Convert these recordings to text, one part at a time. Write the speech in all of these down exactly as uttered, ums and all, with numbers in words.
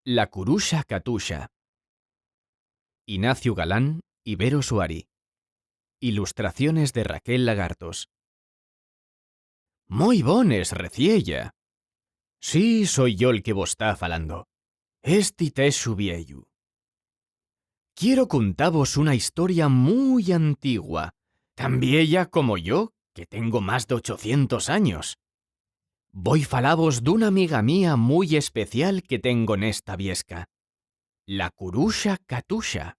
La curuxa Catuxa. Ignacio Galán y Vero Suari. Ilustraciones de Raquel Lagartos. Moi bones, reciella. Sí, soi yo'l que vos ta falando. Esti texu vieyu. Quiero cuntavos una historia mui antigua, tan vieya como yo, que tengo más d'ochocientos años. Voi falavos d'una amiga mía mui especial que tengo nesta viesca. La curuxa Catuxa.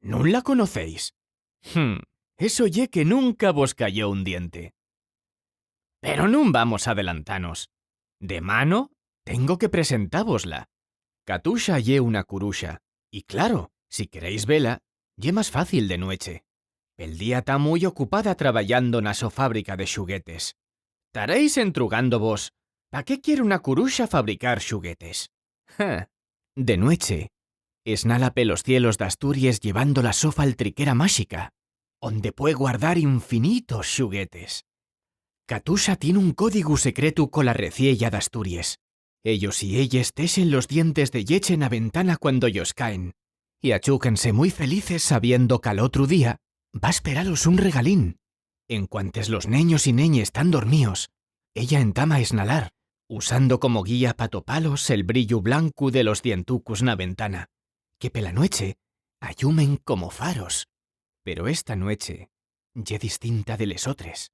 ¿Nun la conocéis? Hm, eso ye que nunca vos cayó un diente. Pero nun vamos adelantanos. De mano, tengo que presentávosla. Catuxa ye una curuxa, y claro, si queréis vela, ye más fácil de nueche. Pel día ta mui ocupada trabayando na so fábrica de xuguetes. Taréis entrugándovos, ¿pa qué quier una curuxa fabricar xuguetes? Ja. De nueche, esnala pelos cielos d'Asturies llevando la so faltriquera máxica, onde pue guardar infinitos xuguetes. Catuxa tien un códigu secretu cola reciella d'Asturies. Ellos y elles tesen los dientes de lleche na ventana cuando-yos caen, y achúquense mui felices sabiendo qu'al otru día va esperalos un regalín. En cuantes los neños y neñes tán dormíos, ella entama a esnalar, usando como guía p'atopalos el brillu blancu de los dientucos na ventana, que pela nueche allumen como faros. Pero esta nueche ye distinta de les otres.